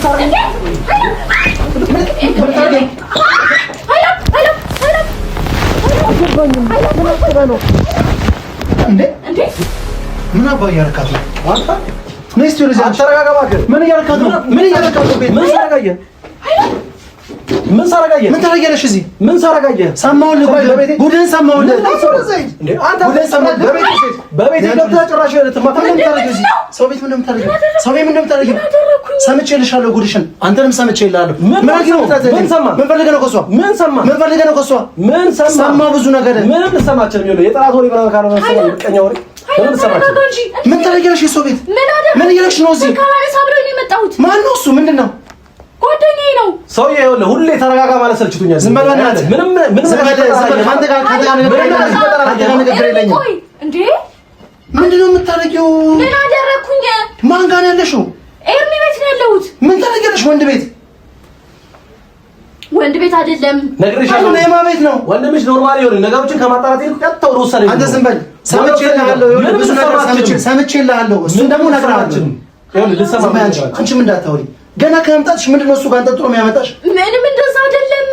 ምን አባ እያደረካት ነው? ምን እያደረካት ነው? ምን እያደረካት ነው? ምን ሳረጋየህ? ምን ሳረጋየህ? ምን ታደርጊያለሽ እዚህ? ምን ሳረጋየህ? ሰማሁልህ፣ ጉድህን ሰማሁልህ። በቤቴ ገብተህ ጭራሽ ልትማታ ምን ታደርጊው እዚህ? ሰው ቤት ምን እንደምታደርጊው? ሰው ቤት ምን እንደምታደርጊው? ሰምቼልሻለሁ ጉድሽን። አንተንም ሰምቼልሃለሁ። ምን ሰማህ? ምን ፈልገህ ነው ከእሷ? ምን ሰማህ? ምን ፈልገህ ነው ከእሷ? ምን ሰማህ? ሰማሁ ብዙ ነገር። ምንም ልትሰማ አትችልም። ይኸውልህ የጠላት ወሬ ምናምን ካልሆነ ምቀኛ ወሬ ምን ታደርጊያለሽ? የሰው ቤት ምን እያደረግሽ ነው እዚህ? ማነው እሱ? ምንድን ነው? ጓደኛዬ ነው ሰውዬ። ይኸውልህ ሁሌ ተረጋጋ ማለት ሰልችቶኛል። ዝም በል በእናትህ። ምንም ምንም ከአንተ ጋር ንግግር የለኝም። እንዴ ምንድን ነው የምታደርጊው? ምን አደረግኩኝ? ማን ጋር ነው ያለሽው? ኤርሚ ቤት ነው ያለሁት። ምን ታደርጊያለሽ? ወንድ ቤት ወንድ ቤት አይደለም። ነግሬሻለሁ። የማ ቤት ነው? ወንድምሽ normal ይሆን ነገሮችን ከማጣራት ይልቅ ቀጥታ ወደ ውሳኔ። አንተ ዝም በል። ሰምቼልሃለሁ። ይኸውልህ ብዙ ነገር ሰምቼልሃለሁ። እሱን ደግሞ እነግርሃለሁ። አንቺም እንዳታወሪ ገና ከመምጣትሽ ምንድን ነው እሱ ጋር አንጠልጥሎ የሚያመጣሽ? ምንም እንደዛ አይደለም።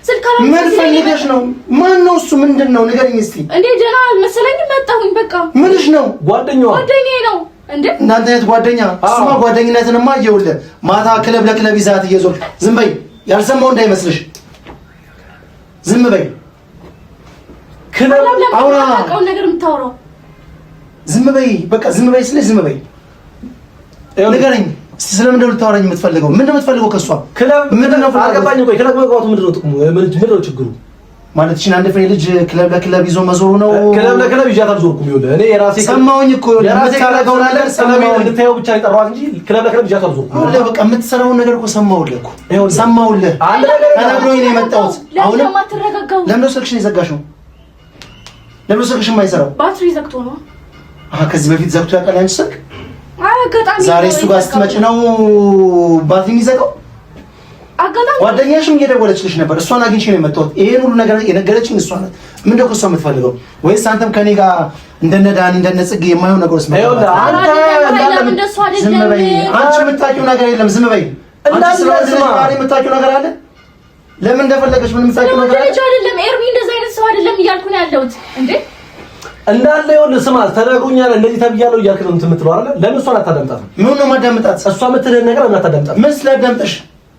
ስልክ ምን ፈልገሽ ነው? ማን ነው እሱ? ምንድን ነው ንገረኝ እስኪ። እንዴ ደህና አልመሰለኝም። መጣሁኝ በቃ። ምንሽ ነው? ጓደኛዋ ጓደኛዬ ነው። እንዴ እናንተ አይነት ጓደኛ? እሱማ ጓደኝነትንማ እየውልህ ማታ ክለብ ለክለብ ይዛት እየዞርክ። ዝም በይ፣ ያልሰማው እንዳይመስልሽ። ዝም በይ። ክለብ አውራ ነገር የምታወራው ዝም በይ፣ በቃ ዝም በይ ስልሽ ዝም በይ። ንገረኝ እስቲ ስለምን እንደው ልታወራኝ የምትፈልገው? ምንድን ነው የምትፈልገው ከእሷ? ክለብ ምንድን ነው አልገባኝም። ቆይ ክለብ መግባቱ ምንድን ነው ጥቅሙ? ምንድን ነው ችግሩ? ማለት እቺን አንድ ፍሬ ልጅ ክለብ ለክለብ ይዞ መዞሩ ነው? ክለብ ለክለብ ይዣት አልዞርኩም። ይኸውልህ እኔ የራሴ ሰማሁኝ እኮ የምታደርገውን ነገር ሰማሁኝ። እንድታየው ብቻ የጠራኋት እንጂ ክለብ ለክለብ ይዣት አልዞርኩም። ይኸውልህ በቃ የምትሰራውን ነገር እኮ ሰማሁልህ እኮ ሰማሁልህ። ተነግሮኝ ነው የመጣሁት። አሁንም ለምንድን ነው ስልክሽን የዘጋሽው? ለምንድን ነው ስልክሽን የማይሰራው? ባትሪ ዘግቶ ነው። አሃ ከዚህ በፊት ዘግቶ ያውቃል ያንቺ ስልክ? አጋጣሚ ዛሬ እሱ ጋር ስትመጪ ነው ባትሪ የሚዘጋው? አጋጣሚ ጓደኛሽም እየደወለችልሽ ነበር። እሷን አግኝቼ ነው የመጣሁት። ይሄን ሁሉ ነገር የነገረችኝ እሷ ናት። ምንድን ነው ከእሷ የምትፈልገው? ወይስ አንተም ከኔ ጋር እንደነ ዳኒ እንደነ ጽጌ የማይሆን ነገር ውስጥ ዝም በይ። አንቺ የምታውቂው ነገር የለም። ዝም በይ። የምታውቂው ነገር አለ? ለምን እንደፈለገች ምን የምታውቂው ነገር አለ? አይደለም ኤርሚ፣ እንደዛ አይነት ሰው አይደለም እያልኩ ነው ያለሁት። እንዴ እንዳለ ይኸውልህ፣ ስማ ተነግሮኛል፣ እንደዚህ ተብያለሁ እያልክ ነው እንትን የምትለው አይደለ? ለምን እሷን አታዳምጣትም? ምን ነው የማዳምጣት? እሷ የምትልህን ነገር ለምን አታዳምጣትም? ምን ስላዳምጥሽ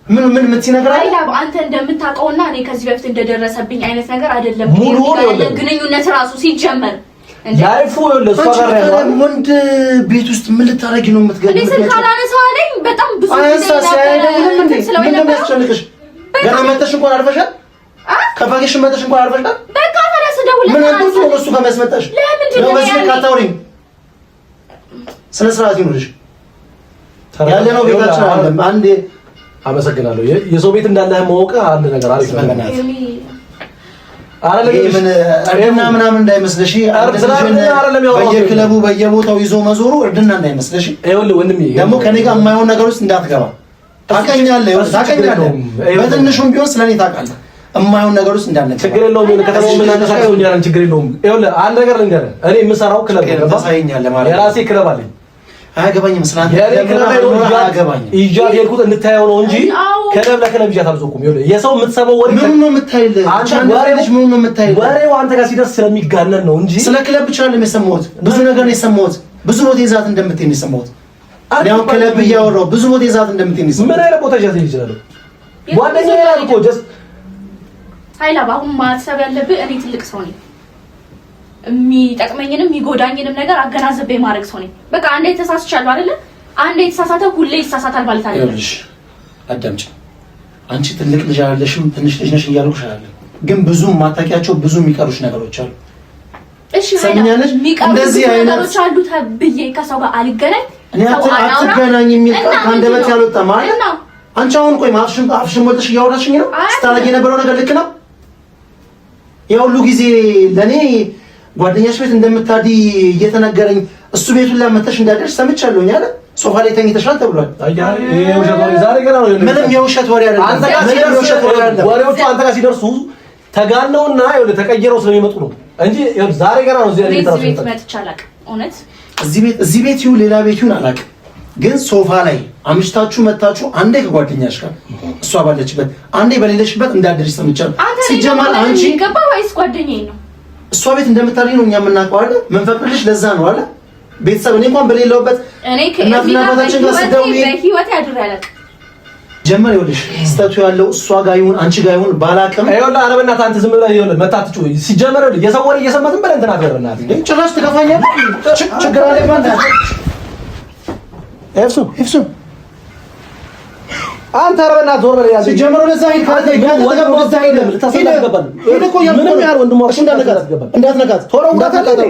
ምን ምን የምትይ ነገር አለ? አይላብ አንተ እንደምታውቀውና እኔ ከዚህ በፊት እንደደረሰብኝ አይነት ነገር አይደለም። ሙሉ ግንኙነት ራሱ ሲጀመር life ኡ ይኸውልህ፣ እሷ ጋር ያለው ወንድ ቤት ውስጥ ምን ልታረጊ ነው የምትገቢው? እኔ ስልክ አላነሳ አለኝ። በጣም ብዙ ጊዜ አይደውልም እንዴ? ምን እንደሚያስጨንቅሽ ገና መተሽ እንኳን አርፈሻል። ከ vacation መተሽ እንኳን አርፈሻል። በቃ ታዲያ ስደውልለት ምን አንተ ነው እሱ ጋር የሚያስመጣሽ? ለምንድን ነው በዚህ ልክ አታውሪኝ። ስነ ስርዓት ይኑርሽ። ያለ ነው ቤታችን አይደለም። አንዴ አመሰግናለሁ። የሰው ቤት እንዳለህ ማወቅ አንድ ነገር አሪፍ ነው። እርድና ምናምን እንዳይመስልሽ፣ በየክለቡ በየቦታው ይዞ መዞሩ እርድና እንዳይመስልሽ። ይኸውልህ ወንድሜ ደግሞ ከኔ ጋር የማይሆን ነገር ውስጥ እንዳትገባ። ታውቀኛለህ፣ ታውቀኛለህ። በትንሹም ቢሆን ስለኔ ታውቃለህ። የማይሆን ነገር ውስጥ እንዳልነገባ ችግር የለውም። ከተማው ምን አነሳሳው ችግር የለውም። ይኸውልህ አንድ ነገር ልንገርህ፣ እኔ የምሰራው ክለብ ነው። ታሳየኛለህ ማለት የራሴ ክለብ አለኝ። አያገባኝም። ስለ አያገባኝም። ይዣት የሄድኩት እንድታየው ነው እንጂ ክለብ ለክለብ ይዣት አልዞርኩም። ይኸውልህ የሰው የምትሰማው ወሬ ምን ነው የምታይልህ? ምን ነው የምታይልህ? ወሬው አንተ ጋር ሲደርስ ስለሚጋነን ነው እንጂ ስለ ክለብ ብቻ አይደለም የሰማሁት፣ ብዙ ነገር ነው የሰማሁት። ብዙ ቦታ ይዛት እንደምትሄድ ነው የሰማሁት። ያው ክለብ እያወራሁ ብዙ ቦታ ይዛት እንደምትሄድ ነው የሰማሁት። ምን አይነት ቦታ ይዣት ይችላል? ጓደኛዬ ናት እኮ just ሀይላብ አሁን ማሰብ ያለብህ እኔ ትልቅ ሰው ነኝ። የሚጠቅመኝንም የሚጎዳኝንም ነገር አገናዝቤ ማድረግ ሰው ነኝ። በቃ አንዴ ተሳስቻለሁ አይደለ? አንዴ የተሳሳተ ሁሌ ይሳሳታል ማለት አይደለም። ይኸውልሽ አዳምጪ። አንቺ ትልቅ ልጅ አይደለሽም፣ ትንሽ ልጅ ነሽ እያልኩሽ አይደለም፣ ግን ብዙ የማታውቂያቸው ብዙ የሚቀሩሽ ነገሮች አሉ። እሺ ሰምኛለሽ። እንደዚህ አይነት ነገሮች አሉ ተብዬ ከሰው ጋር አልገናኝ እኔ አትገናኝ የሚል ቃል ከአንደበት ያልወጣ ማለት አንቺ አሁን ቆይ አፍሽን ሞልተሽ እያወራሽኝ ነው። ስታደርጊ የነበረው ነገር ልክ ነው? ያ ሁሉ ጊዜ ለእኔ ጓደኛሽ ቤት እንደምታዲ እየተነገረኝ እሱ ቤቱን ላመተሽ እንዳደርሽ ሰምቻለሁኝ አለ። ሶፋ ላይ ተኝተሻል ተብሏል። ምንም የውሸት ወሬ አይደለም። ወሬዎቹ አንተ ጋር ሲደርሱ ተጋነውና ተቀይረው ስለሚመጡ ነው እንጂ ዛሬ ገና ነው። እዚህ ቤት መጥቼ አላውቅም። እውነት እዚህ ቤት ይሁን ሌላ ቤት ይሁን አላውቅም፣ ግን ሶፋ ላይ አምሽታችሁ መታችሁ አንዴ ከጓደኛሽ ጋር እሷ ባለችበት አንዴ በሌለሽበት እንዳደርሽ ሰምቻለሁ። ሲጀመር አንቺ ይገባ ወይስ ጓደኛዬ ነው? እሷ ቤት እንደምታድሪ ነው እኛ የምናውቀው አይደል? መንፈቅድልሽ ለዛ ነው አይደል? ቤተሰብ እኔ እንኳን በሌለውበት እኔ ከእናትና አባታችን ጋር ስደውይ በህይወቴ አድሬ አላውቅም። ጀመር ይኸውልሽ፣ ስህተቱ ያለው እሷ ጋር ይሁን አንቺ ጋር ይሁን ባላቅም፣ ይኸውልህ፣ ኧረ በእናትህ አንተ ዝም ብለህ ይኸውልህ መታትጩ ሲጀመር ይኸውልህ የሰው ወሬ እየሰማህ ዝም ብለህ እንትን አትበል። በእናትህ ጭራሽ ትከፋኛለህ። ችግር አለ ማለት ኤፍሱን ኤፍሱን አንተ ኧረ በእናትህ ዞር በል። ሲጀመር ወደዛ ሂድ፣ ምንም ያህል ወንድሟ እንዳትነካት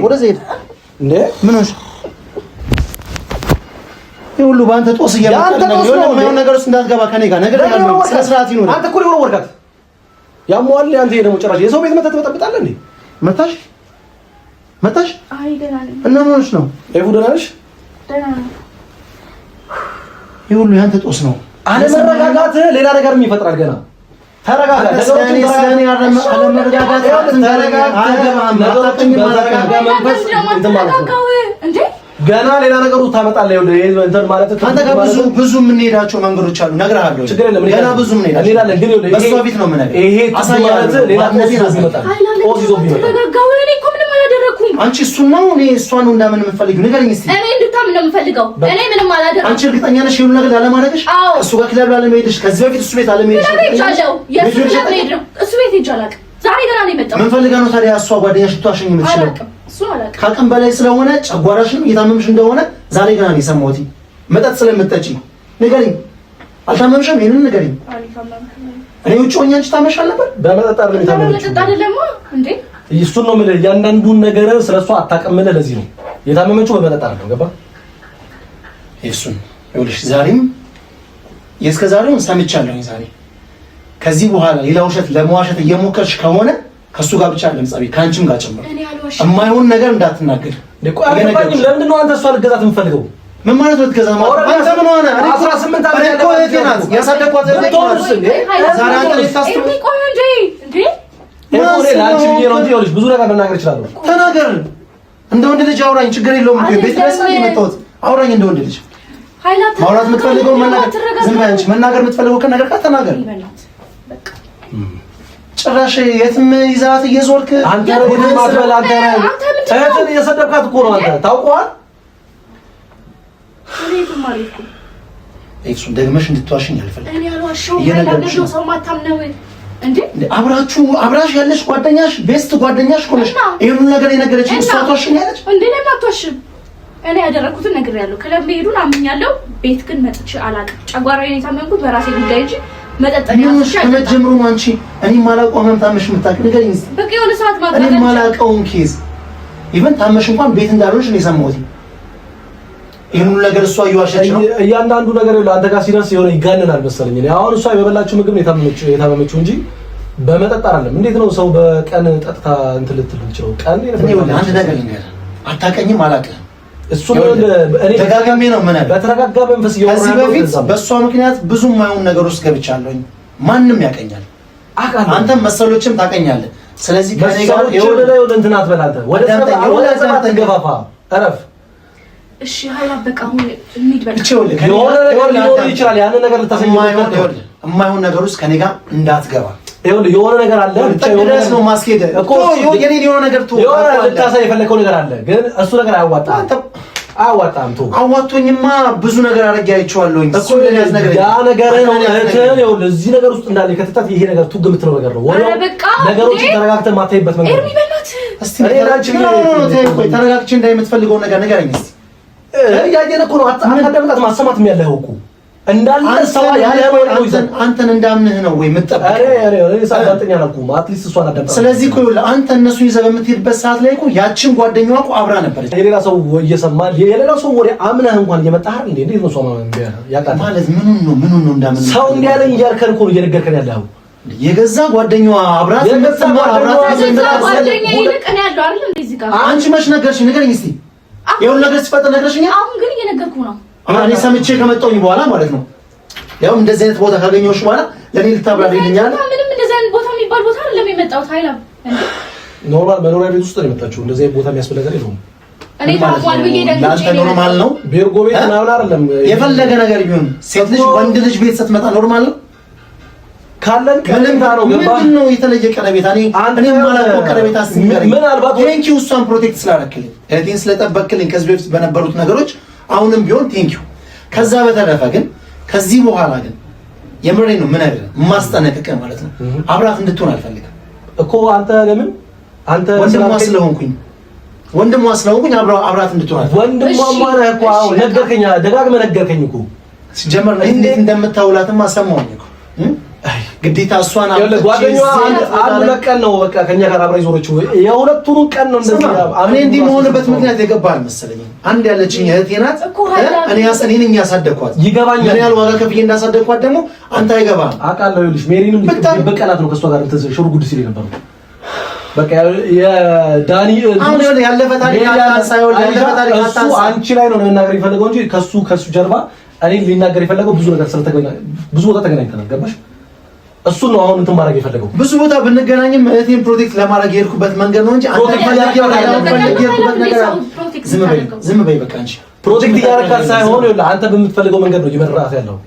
ወደዛ ሂድ። እንዴ ምን ሆንሽ? ይህ ሁሉ በአንተ ጦስ እየመጣ ነው። ነገር ውስጥ እንዳትገባ ከኔ ጋር ነገር ያለው ስነ ስርዓት ይኑር። አንተ እኮ ነው ወርካት ያሟል። አንተ ደግሞ ጭራሽ የሰው ቤት መተህ ትበጠብጣለህ እንዴ? መታሽ መታሽ። አይ ደህና ነኝ። እና ምን ሆነሽ ነው? ኤፉ ደህና ነሽ? ደህና ነኝ። ይህ ሁሉ ያንተ ጦስ ነው። አለመረጋጋት ሌላ ነገርም ይፈጥራል። ገና ተረጋጋ። ገና ሌላ ነገሩ ታመጣለህ። እንትን ማለት አንተ ጋር ብዙ ብዙ የምንሄዳቸው መንገዶች አሉ፣ እነግርሃለሁ። ችግር የለም። ገና ብዙ የምንሄዳቸው እንሄዳለን። ግን በእሷ ፊት ነው የምነግርህ። ይሄ ማለት ሌላ ጦስ ይዞ ይመጣል። ጦስ ይዞ ይመጣል። ተረጋጋው። እኔ እኮ ምንም አላደረኩም። አንቺ እሱን ነው እኔ እሷን ነው እንዳምን የምትፈልጊው? ንገረኝ እስኪ። እኔ እንድታምን ነው የምፈልገው። እኔ ምንም አላደረኩም። አንቺ እርግጠኛ ነሽ ይሁን ነገር ላለማድረግሽ? እሱ ጋር ክለብ ላለመሄድሽ፣ ከዚህ በፊት እሱ ቤት አለመሄድሽ? የእሱ ክለብ መሄድ ነው። እሱ ቤት ሄጄ አላውቅም። ዛሬ ገና ነው የመጣው። ምን ፈልጋ ነው ታዲያ እሷ ጓደኛሽ ልትዋሸኝ የምትችለው? ከአቅም በላይ ስለሆነ ጨጓራሽንም እየታመምሽ እንደሆነ ዛሬ ገና ነው የሰማሁት። መጠጥ ስለምትጠጪ ንገሪኝ። አልታመምሽም? ይሄንን ንገሪኝ። እኔ ውጭ ሆኜ አንቺ ታመሽ አልነበር? በመጠጥ አይደለም የታመመችው። እንዴ? እሱን ነው የምልህ። እያንዳንዱን ነገር ስለሷ አታውቅም የምልህ ለዚህ ነው የታመመችው፣ በመጠጥ አይደለም። ገባ? እሱን ይኸውልሽ፣ ዛሬም የእስከ ዛሬውን ሰምቻለሁኝ። ዛሬ ከዚህ በኋላ ሌላ ውሸት ለመዋሸት እየሞከርሽ ከሆነ ከእሱ ጋር ብቻ አይደለም ጸቤ፣ ከአንቺም ጋር ጨምሮ የማይሆን ነገር እንዳትናገር። ለምንድን ነው አንተ እሷ ልገዛት የምፈልገው? ምን ማለት ነው ልትገዛ ማለት? አንተ ምን ሆነ? 18 ዓመት እኮ እህቴ ናት ያሳደግኳት እህቴ ናት። ዛሬ አንተ ብዙ ነገር መናገር እችላለሁ። ተናገር። እንደ ወንድ ልጅ አውራኝ፣ ችግር የለውም። ቤት ድረስ ነው የመጣሁት። አውራኝ እንደ ወንድ ልጅ ማውራት የምትፈልገው መናገር። ዝም በይ አንቺ። መናገር የምትፈልገው ከነገር ጋር ተናገር። ጭራሽ የትም ይዛት እየዞርክ አንተ አንተ እህትን እየሰደብካት እኮ ነው አንተ ታውቀዋል። እሱን ደግመሽ እንድትዋሽኝ አልፈልግም። አብራችሁ አብራሽ ያለሽ ጓደኛሽ best ጓደኛሽ እኮ ነሽ። ይሄን ሁሉ ነገር የነገረችኝ እሷ ትዋሽኛለች እንዴ? ለምን አትዋሽም? እኔ ያደረኩትን ነግሬያለሁ። ክለብ መሄዱን አምኛለሁ። ቤት ግን መጥቼ አላውቅም። ጨጓራዬን የታመምኩት በራሴ ጉዳይ እንጂ መጠጥ ከመጀመሩ ነው። አንቺ እኔ የማላውቀው ህመም ታመሽ የምታውቂው ንገሪኝ እስኪ። በቃ የሆነ ሰዓት እኔ የማላውቀውን case even ታመሽ እንኳን ቤት እንዳልሆንሽ ነው የሰማሁት። ይሄን ሁሉ ነገር እሷ እየዋሸች ነው። እያንዳንዱ ነገር ይኸውልህ አንተ ጋር ሲደርስ የሆነ ይጋነናል መሰለኝ። እኔ አሁን እሷ የበላችው ምግብ ነው የታመመችው እንጂ በመጠጥ አይደለም። እንዴት ነው ሰው በቀን ጠጥታ እንትን ልትል የምትችለው? ቀን አንድ ነገር ልንገርህ፣ አታውቀኝም፣ አላውቅህም። እሱ እኔ ደጋግሜ ነው ምን በተረጋጋ መንፈስ ከዚህ በፊት በእሷ ምክንያት ብዙ የማይሆን ነገር ውስጥ ገብቻለሁኝ። ማንም ያቀኛል፣ አንተም መሰሎችም ታቀኛለህ። ስለዚህ ከኔ ጋር የሆነ ላይ ወደ እንትን አትበል አንተ፣ ወደ ጸብ አትገፋፋ፣ እረፍ። እሺ ኃይላ በቃ አሁን እንሂድ። በቃ የሆነ ነገር ሊኖር ይችላል። ያንን ነገር ልታሰኝ የማይሆን ነገር ውስጥ ከኔ ጋር እንዳትገባ። ይኸውልህ የሆነ ነገር አለ ብቻ የሆነ ድረስ ነው ማስኬድ እኮ የኔን የሆነ ነገር የሆነ ልታሳይ የፈለከው ነገር አለ፣ ግን እሱ ነገር አያዋጣም። አያዋጣም። ተው አዋቶኝማ ብዙ ነገር አድርጌ አይቼዋለሁኝ እኮ ያ ነገር ነው። እህትህን ይኸውልህ እዚህ ነገር ውስጥ እንዳለ የከተታት ይሄ ነገር ቱግ የምትለው ነገር ነው። ወዲያው ነገሮችን ተረጋግተህ የማታይበት መንገድ ነው። እስቲ ተረጋግቼ እንዳይ የምትፈልገውን ነገር ንገረኝ እስቲ። እያየን እኮ ነው። አታዳምጣትም። አሰማትም ያለኸው እኮ እንዳለ ሰው አንተን እንዳምንህ ነው ወይ የምትጠብቀው? at least እሷን አዳምጣ። ስለዚህ እኮ ይኸውልህ አንተ እነሱን ይዘህ በምትሄድበት ሰዓት ላይ እኮ ያችን ጓደኛዋ እኮ አብራ ነበረች። የሌላ ሰው እየሰማ የሌላ ሰው ወሬ አምነህ እንኳን እየመጣህ አይደል እንዴ? እንዴት ነው ሰው ያውቃል ማለት ምኑን ነው ምኑን ነው እንዳምን ሰው እንዲህ አለኝ እያልከን እኮ ነው እየነገርከን ያለኸው። የገዛ ጓደኛዋ አብራት አንቺ መች ነገርሽኝ? ንገረኝ እስኪ ይኸውልህ ነገር ሲፈጠር ነገርሽኛል። አሁን ግን እየነገርኩህ ነው። እኔ ሰምቼ ከመጣሁኝ በኋላ ማለት ነው። ያው እንደዚህ አይነት ቦታ ካገኘሁሽ በኋላ ለኔ ልታብራሪልኛል። ምንም እንደዚህ አይነት ቦታ የሚባል ቦታ አይደለም የመጣሁት። ኃይላ normal መኖሪያ ቤት ውስጥ ነው የመጣችው። እንደዚህ አይነት ቦታ የሚያስፈልግ ነገር የለውም። እኔ ታሟል ብዬ ደንግጬ normal ነው። ቤርጎ ቤት ምናምን አይደለም። የፈለገ ነገር ቢሆን ሴት ልጅ ወንድ ልጅ ቤት ስትመጣ normal ነው። ካለን ቀረቤታ ነው። ገባ? ምንድን ነው የተለየ ቀረቤታ? እኔ እኔ የማላውቀው ቀረቤታ አስንገረኝ። ምናልባት thank you እሷን protect ስላደረክልኝ እህቴን ስለጠበቅልኝ ከዚህ በፊት በነበሩት ነገሮች አሁንም ቢሆን thank you። ከዛ በተረፈ ግን ከዚህ በኋላ ግን የምሬን ነው ምን አይደለም የማስጠነቅቅህ ማለት ነው። አብራት እንድትሆን አልፈልግም እኮ። አንተ ለምን አንተ ወንድሟ ስለሆንኩኝ አብራት እንድትሆን አልፈልግም። ወንድሟ ነህ እኮ አሁን ነገርከኝ፣ ደጋግመህ ነገርከኝ እኮ። ሲጀመር እንዴት እንደምታውላትማ ሰማሁኝ እኮ። ግዴታ እሷን ጓደኛዋ አንድ ሁለት ቀን ነው በቃ ከኛ ጋር አብራ ይዞረችው። የሁለቱን ቀን ነው እንደዚህ። እኔ እንዲህ መሆንበት ምክንያት የገባ አልመሰለኝም። አንድ ያለችኝ እህቴ ናት። እኔ እኔ ነኝ ያሳደግኳት። ይገባኛል። ምን ያህል ዋጋ ከፍዬ እንዳሳደግኳት ደግሞ አንተ አይገባህም። አውቃለሁ። ይኸውልሽ ሜሪንም በቀላት ነው ከእሷ ጋር እንትን ሽር ጉድ ሲል የነበረው በቃ የዳኒ አሁን ያለፈ ታሪክ አታንሳ። ያለፈ ታሪክ አታንሳ። እሱ አንቺ ላይ ነው መናገር የፈለገው እንጂ ከሱ ጀርባ እኔ ሊናገር የፈለገው ብዙ ነገር ስለተገናኘ ብዙ ቦታ ተገናኝተናል። ገባሽ? እሱን ነው አሁን እንትን ማድረግ የፈለገው። ብዙ ቦታ ብንገናኝም እህቴን protect ለማድረግ የሄድኩበት መንገድ ነው እንጂ ዝም በይ በቃ። አንቺ protect እያደረካት ሳይሆን አንተ በምትፈልገው መንገድ ነው እየመራህ ያለው።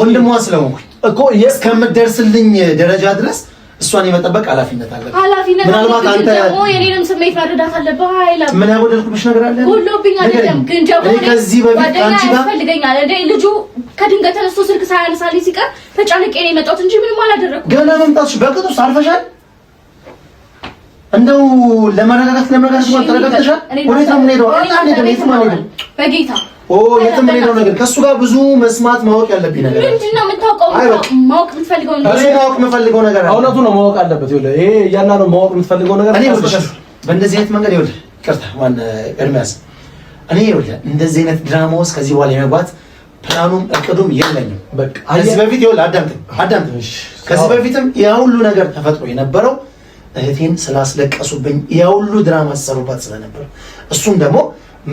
ወንድሟ ስለሆንኩኝ እኮ እስከምትደርስልኝ ደረጃ ድረስ እሷን የመጠበቅ ኃላፊነት አለብህ። ኃላፊነት ምናልባት አንተ ደግሞ የኔንም ስሜት መረዳት አለብህ። አይላ ምን ያጎደልኩብሽ ነገር አለ? ጎሎብኝ አይደለም ግን ደግሞ ከዚህ በፊት አንቺ ጋር ያስፈልገኛል እንዴ? ልጁ ከድንገት ተነስቶ ስልክ ሳያነሳልኝ ሲቀር ተጨንቄ ነው የመጣሁት እንጂ ምንም አላደረኩም። ገና መምጣትሽ በቅጡ አርፈሻል። እንደው ለመረጋጋት እንኳን ተረጋግተሻል። ወዴት ነው የምንሄደው? አንሄድም፣ የትም አንሄድም። በጌታ ኦ የትም የምንሄደው ነገር ከእሱ ጋር ብዙ መስማት ማወቅ ያለብኝ ነገር ምንድን ነው የምታውቀው? ማወቅ የምትፈልገው ነገር እኔ ማወቅ የምፈልገው ነገር አለ። እውነቱ ነው ማወቅ አለበት። ይኸውልህ ይሄ እያንዳንዱ ማወቅ የምትፈልገው ነገር እኔ ይኸውልህ በእንደዚህ አይነት መንገድ ይኸውልህ፣ ይቅርታ ማን ኤርሚያስ፣ እኔ ይኸውልህ እንደዚህ አይነት ድራማ ውስጥ ከዚህ በኋላ የመግባት ፕላኑም እቅዱም የለኝም። በቃ ከዚህ በፊት ይኸውልህ፣ አዳምጠኝ አዳምጠኝ። ከዚህ በፊትም ያ ሁሉ ነገር ተፈጥሮ የነበረው እህቴን ስላስለቀሱብኝ ያ ሁሉ ድራማ ሲሰሩባት ስለነበር እሱም ደግሞ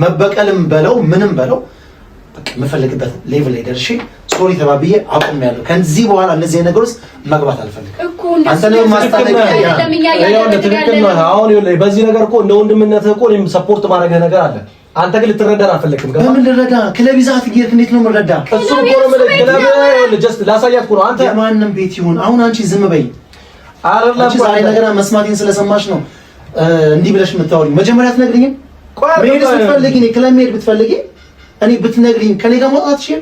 መበቀልም በለው ምንም በለው በቃ የምፈልግበት level ላይ ደርሼ sorry ተባብዬ አቁሜያለሁ። ከዚህ በኋላ እነዚህ ነገር ውስጥ መግባት አልፈልግም። አንተንም ማስጠንቀቂያ ትክክል ነህ። አሁን ይኸውልህ በዚህ ነገር እኮ እንደ ወንድምነትህ እኮ እኔም support ማድረግህ ነገር አለ። አንተ ግን ልትረዳን አልፈለግክም። ገባህ? በምን ልረዳ? ክለብ ይዘሀት እየሄድክ እንዴት ነው የምረዳ? እሱ እኮ ነው የምልህ። ክለብ ይኸውልህ just ላሳያት እኮ ነው። አንተ የማንም ቤት ይሁን አሁን አንቺ ዝም በይ። አይደለም አንቺ ዛሬ ነገር መስማቴን ስለሰማሽ ነው እንዲህ ብለሽ የምታወሪኝ። መጀመሪያ አትነግሪኝም? መሄድ ስትፈልጊ እኔ ክለብ መሄድ ብትፈልጊ እኔ ብትነግሪኝ ከኔ ጋር መውጣት ትችይም።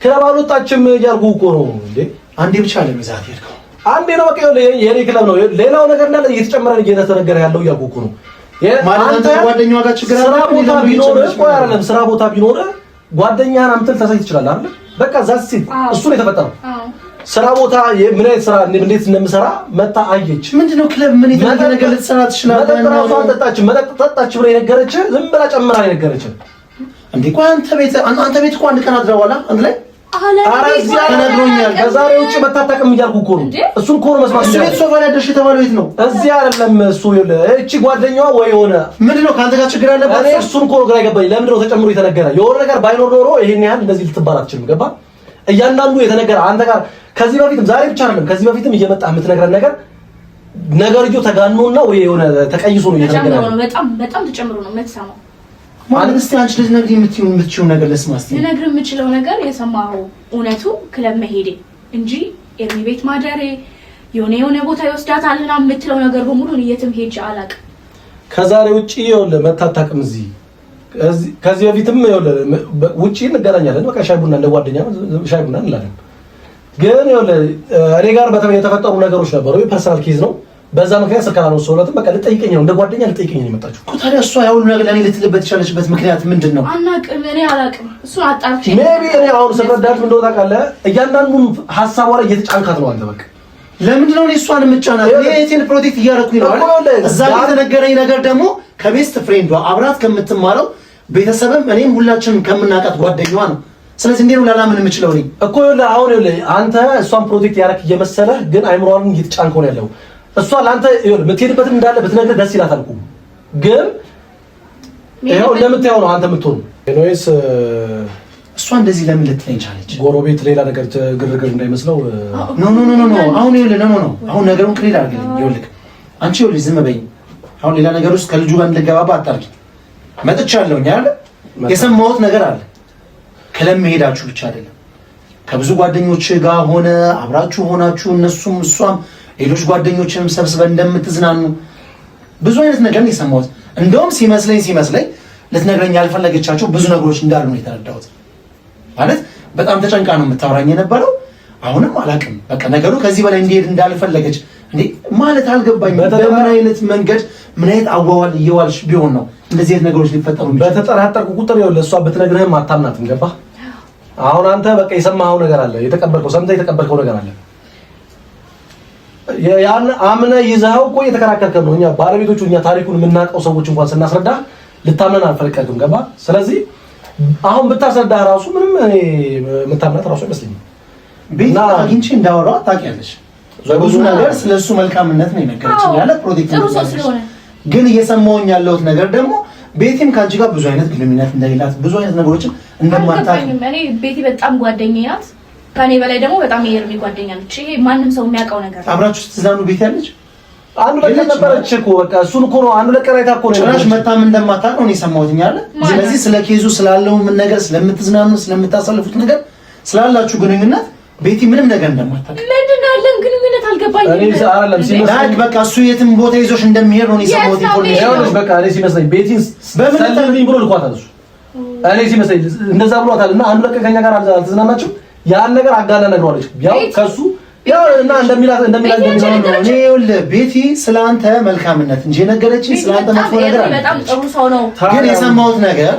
ክለብ አልወጣችም እያልኩህ እኮ ነው እንዴ። አንዴ ብቻ ለሚዛት ሄድከው አንዴ ነው በቃ። የኔ ክለብ ነው። ሌላው ነገር እንዳለ እየተጨመረ እየተነገረ ያለው እያልኩህ እኮ ነው። ማለት አንተ ጓደኛዋ ጋር ችግር አለ። ስራ ቦታ ቢኖርህ ቆይ አይደለም፣ ስራ ቦታ ቢኖርህ ጓደኛህን አምጥተህ ልታሳይ ትችላለህ አይደል? በቃ that's it እሱ ነው የተፈጠረው። ስራ ቦታ ምን አይነት ስራ እንዴት እንደምሰራ መጣ አየች። ምንድነው ክለብ ምን የተለየ ነገር ልትሰራ ትችላለህ? መጠጥ ራሷ አልጠጣችም። መጠጥ ጠጣች ብላ የነገረችህ ዝም ብላ ጨምራ የነገረችህ እንዴ። ቆይ አንተ ቤት እኮ አንድ ቀን አድረዋላ አንድ ላይ ተነግሮኛል። ከዛሬ ውጭ መታጠቅም እያልኩ እኮ ነው። እሱን እኮ ነው መስማት። እሱ ቤት ሶፋ ላይ አደርሽ የተባለው የት ነው? እዚህ አይደለም እሱ። እቺ ጓደኛዋ ወይ የሆነ ምንድን ነው ከአንተ ጋር ችግር አለባት። እኔ እሱን እኮ ነው ግራ የገባኝ። ለምንድን ነው ተጨምሮ የተነገረ? የሆነ ነገር ባይኖር ኖሮ ይሄን ያህል እንደዚህ ልትባል አትችልም። ገባ? እያንዳንዱ የተነገረ አንተ ጋር ከዚህ በፊትም ዛሬ ብቻ አይደለም፣ ከዚህ በፊትም እየመጣህ የምትነግረን ነገር ነገርየው ተጋኖና ወይ የሆነ ተቀይሶ ነው እየተነገረ ያለው። በጣም በጣም ተጨምሮ ነው የምትሰማው። ማለት እስቲ አንቺ ልትነግሪኝ የምትችይው ነገር ልስማ እስቲ። ልነግርህ የምችለው ነገር የሰማኸው እውነቱ ክለብ መሄዴ እንጂ ኤርሚ ቤት ማደሬ የሆነ የሆነ ቦታ ይወስዳታል ምናምን የምትለው ነገር በሙሉ እኔ የትም ሄጄ አላውቅም። ከዛሬ ውጪ ይኸውልህ መታታቅም እዚህ ከዚህ በፊትም ይኸውልህ ውጪ እንገናኛለን። በቃ ሻይ ቡና እንደ ጓደኛ ሻይ ቡና እንላለን። ግን ይኸውልህ እኔ ጋር የተፈጠሩ ነገሮች ነበሩ። personal case ነው። በዛ ምክንያት ስልክ አላነሳሁለትም። በቃ ልጠይቀኝ ነው እንደ ጓደኛ ልጠይቀኝ ነው የመጣችው እኮ። ታዲያ እሷ ያ ሁሉ ነገር ለእኔ ልትልበት የቻለችበት ምክንያት ምንድን ነው? አናውቅም። እኔ አላውቅም። እሱን አጣርቼ maybe እኔ አሁን ስረዳት ምን እንደሆነ ታውቃለህ? እያንዳንዱን ሀሳቧ ላይ እየተጫንካት ነው አንተ። በቃ ለምንድን ነው እኔ እሷን የምጫናት? እኔ እህቴን protect እያደረኩኝ ነው አይደል? እዛ ላይ የተነገረኝ ነገር ደግሞ ከ best friend ዷ አብራት ከምትማረው ቤተሰብም እኔም ሁላችንም ከምናውቃት ጓደኛዋ ነው። ስለዚህ እንዴት ነው ላላምን የምችለው? እኔ እኮ ይኸውልህ አሁን ይኸውልህ አንተ እሷን protect ያደረክ እየመሰለህ ግን አይምሮዋን እየተጫንከው ነው ያለው። እሷ ለአንተ ይኸውልህ የምትሄድበትን እንዳለ ብትነግርህ ደስ ይላታል እኮ ግን ይኸው እንደምታየው ነው አንተ የምትሆነው። anyways እሷ እንደዚህ ለምን ልትለኝ ቻለች? ጎረቤት ሌላ ነገር ግርግር እንዳይመስለው። no no no no አሁን ይኸውልህ no no no አሁን ነገሩን clear አድርግልኝ። ይኸውልህ አንቺ ይኸውልህ ዝም በይኝ። አሁን ሌላ ነገር ውስጥ ከልጁ ጋር እንድገባባ አታርጊ። መጥቻለሁኝ አይደል? የሰማሁት ነገር አለ። ክለብ መሄዳችሁ ብቻ አይደለም ከብዙ ጓደኞች ጋር ሆነ አብራችሁ ሆናችሁ እነሱም እሷም ሌሎች ጓደኞችንም ሰብስበን እንደምትዝናኑ ብዙ አይነት ነገር ነው የሰማሁት። እንደውም ሲመስለኝ ልትነግረኝ ያልፈለገቻቸው ብዙ ነገሮች እንዳሉ ነው የተረዳሁት። ማለት በጣም ተጨንቃ ነው የምታወራኝ የነበረው። አሁንም አላውቅም፣ በቃ ነገሩ ከዚህ በላይ እንዲሄድ እንዳልፈለገች እንዴ ማለት አልገባኝም። በምን አይነት መንገድ ምን አይነት አዋዋል እየዋልሽ ቢሆን ነው እንደዚህ አይነት ነገሮች ሊፈጠሩ? በተጠራጠርኩ ቁጥር ይኸውልህ፣ እሷ ብትነግርህም አታምናትም። ገባህ? አሁን አንተ በቃ የሰማኸው ነገር አለ፣ የተቀበልከው ሰምተህ የተቀበልከው ነገር አለ። ያን አምነህ ይዘኸው እኮ እየተከራከርከን ነው። እኛ ባለቤቶቹ እኛ ታሪኩን የምናውቀው ሰዎች እንኳን ስናስረዳ ልታምነን አልፈለቅም። ገባህ? ስለዚህ አሁን ብታስረዳህ ራሱ ምንም እኔ የምታምናት ራሱ አይመስለኝም። ቤት አግኝቼ እንዳወራው ታውቂያለሽ። ብዙ ነገር ስለሱ መልካምነት ነው የነገረችኝ፣ ያለ protect ግን እየሰማሁኝ ያለሁት ነገር ደግሞ ቤቲም ከአንቺ ጋር ብዙ አይነት ግንኙነት እንደሌላት ብዙ አይነት ነገሮችን እንደማታውቅ። እኔ ቤቲ በጣም ጓደኛዬ ናት። ከኔ በላይ ደግሞ በጣም የኤርሚ ጓደኛ ነች። ይሄ ማንም ሰው የሚያውቀው ነገር። አብራችሁ ስትዝናኑ ቤቲ ያለች አንዱ ለቀን ነበረች እኮ በቃ እሱን እኮ ነው አንዱ ለቀን አይታ እኮ ነው ጭራሽ መታም እንደማታውቅ ነው የሰማሁት አይደል? ስለዚህ ስለ case ኡ ስላለው ምን ነገር ስለምትዝናኑ ስለምታሳልፉት ነገር ስላላችሁ ግንኙነት ቤቲ ምንም ነገር እንደማታውቅ ምንድን ነው ያለን ግንኙነት አልገባኝም። እኔ አይደለም ሲመስለኝ በቃ እሱ የትም ቦታ ይዞሽ እንደሚሄድ ነው የሰማሁት information። ይኸውልሽ በቃ እኔ ሲመስለኝ ቤቲን በምን ብሎ ልኳታል እሱ እኔ ሲመስለኝ እንደዛ ብሏታል። እና አንዱ ለቀን ከኛ ጋር አልተዝናናችም። ያን ነገር አጋና ነግሯለች። ያው ከሱ ያው እና እንደሚላት እንደሚላት እንደሚላት እኔ ይኸውልህ ቤቲ ስለአንተ መልካምነት እንጂ የነገረችኝ ስለአንተ መጥፎ ነገር አለ። በጣም ጥሩ ሰው ነው። ግን የሰማሁት ነገር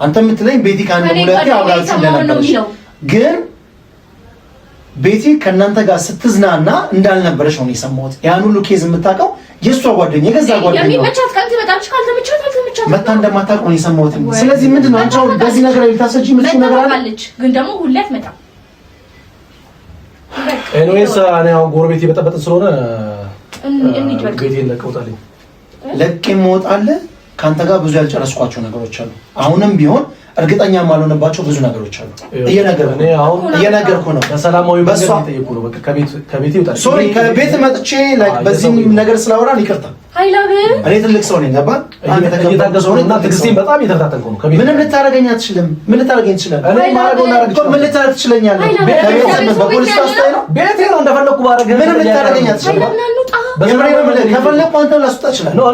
አንተ የምትለኝ ቤቲ ከአንድ ሁለቴ አብራችሁ እንደነበረች ግን ቤቲ ከእናንተ ጋር ስትዝናና እንዳልነበረች ነው የሰማሁት። ያን ሁሉ case የምታውቀው የእሷ ጓደኛ የገዛ ጓደኛ የሚመቻት ቀን ትመጣለች፣ ካልተመቻት አልተመቻትም መታ እንደማታውቅ ነው የሰማሁት። ስለዚህ ምንድን ነው አንቺ አሁን በዚህ ነገር ላይ ልታሰጂ የምትችይው ነገር አለ? ግን ደግሞ ሁሌ አትመጣም። Anyways እኔ አሁን ጎረቤት የበጠበጥን ስለሆነ ቤቴን ለቀህ ውጣልኝ። ለቄ እወጣለሁ። ከአንተ ጋር ብዙ ያልጨረስኳቸው ነገሮች አሉ። አሁንም ቢሆን እርግጠኛ የማልሆንባቸው ብዙ ነገሮች አሉ። እየነገርኩህ ነው። በሰላማዊ መንገድ እየጠየኩህ ነው። በቃ ከቤት ይውጣ። Sorry ከቤት መጥቼ like በዚህ ነገር ስላወራን ይቅርታ። እኔ ትልቅ ሰው ነኝ። ገባህ? እየታገስኩ ነው እና ትዕግስቴን በጣም እየተፈታተንኩ ነው። ከቤት ምንም ልታደርገኝ አትችልም። ምን ልታደርገኝ ትችላለህ? እኔ ማድረግ ምን ልታደርግ ትችለኛለህ? በፖሊስ ታስታይ ነው ቤቴ ነው እንደፈለኩ ባደርግ ምንም ልታደርገኝ አትችልም። ከፈለኩ አንተን ላስወጣ እችላለሁ።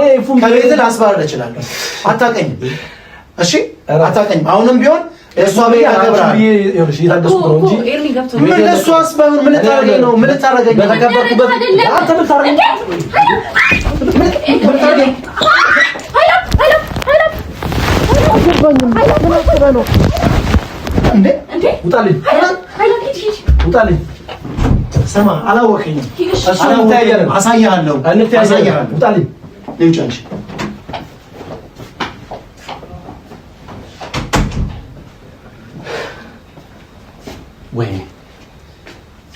ከቤትህ ላስባርር እችላለሁ። አታውቀኝም። እሺ አታውቀኝም። አሁንም ቢሆን እሷ ቤት አከብርሃለሁ። ምን ለእሷስ ባይሆን ምን ልታደርገኝ ነው? ምን ልታደርገኝ ነው? በተከበርኩበት አንተ ምን ልታደርገኝ ውጣልኝ! ውጣልኝ! ስማ፣ አላወቀኝም። አሳይሃለሁ። ውጣልኝ! ውጭ አንቺ ወይ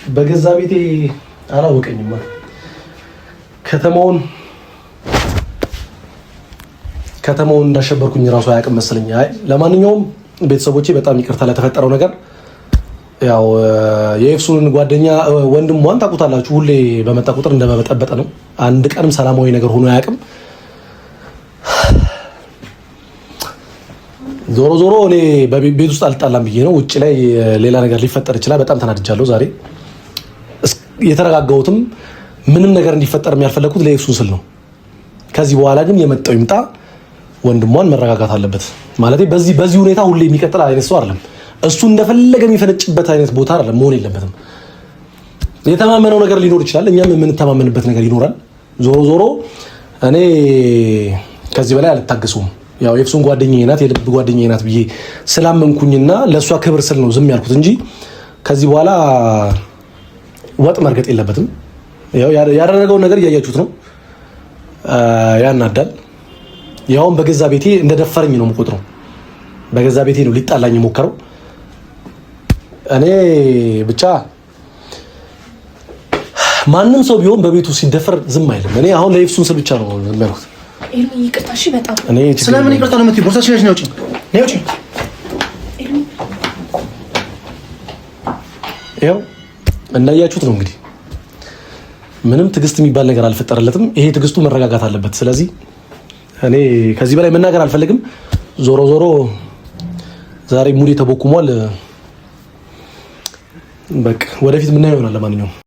በገዛ ቤቴ አላወቀኝም። ከተማውን እንዳሸበርኩኝ እራሱ አያውቅም መሰለኝ። አይ ለማንኛውም ቤተሰቦቼ በጣም ይቅርታ ለተፈጠረው ነገር። ያው የኤፍሱን ጓደኛ ወንድሟን ታውቁታላችሁ። ሁሌ በመጣ ቁጥር እንደመበጠበጠ ነው። አንድ ቀንም ሰላማዊ ነገር ሆኖ አያውቅም። ዞሮ ዞሮ እኔ በቤት ውስጥ አልጣላም ብዬ ነው። ውጭ ላይ ሌላ ነገር ሊፈጠር ይችላል። በጣም ተናድጃለሁ ዛሬ። የተረጋጋሁትም ምንም ነገር እንዲፈጠር ያልፈለግኩት ለኤፍሱን ስል ነው። ከዚህ በኋላ ግን የመጣው ይምጣ፣ ወንድሟን መረጋጋት አለበት። ማለት በዚህ ሁኔታ ሁሌ የሚቀጥል አይነት ሰው አይደለም። እሱ እንደፈለገ የሚፈነጭበት አይነት ቦታ አይደለም መሆን የለበትም። የተማመነው ነገር ሊኖር ይችላል፣ እኛም የምንተማመንበት ነገር ይኖራል። ዞሮ ዞሮ እኔ ከዚህ በላይ አልታገሱም። ያው ኤፍሱን ጓደኛዬ ናት፣ የልብ ጓደኛዬ ናት ብዬ ስላመንኩኝና ለእሷ ክብር ስል ነው ዝም ያልኩት እንጂ ከዚህ በኋላ ወጥ መርገጥ የለበትም። ያው ያደረገውን ነገር እያያችሁት ነው። ያናዳል። ያውም በገዛ ቤቴ እንደደፈረኝ ነው የምቆጥረው። በገዛ ቤቴ ነው ሊጣላኝ የሞከረው። እኔ ብቻ ማንም ሰው ቢሆን በቤቱ ሲደፈር ዝም አይልም። እኔ አሁን ለኤፍሱን ስል ብቻ ነው ዝም ያልኩት። ይቅርታ። እሺ፣ በጣም ስለምን ይቅርታ ነው የምትይው? ቦርሳሽን ያዥ፣ ነይ ውጪ፣ ነይ ውጪ። ይኸው እንዳያችሁት ነው እንግዲህ ምንም ትዕግስት የሚባል ነገር አልፈጠረለትም። ይሄ ትዕግስቱ መረጋጋት አለበት። ስለዚህ እኔ ከዚህ በላይ መናገር አልፈልግም። ዞሮ ዞሮ ዛሬ ሙዴ ተቦኩሟል። በቃ ወደፊት ምናየው ይሆናል። ለማንኛውም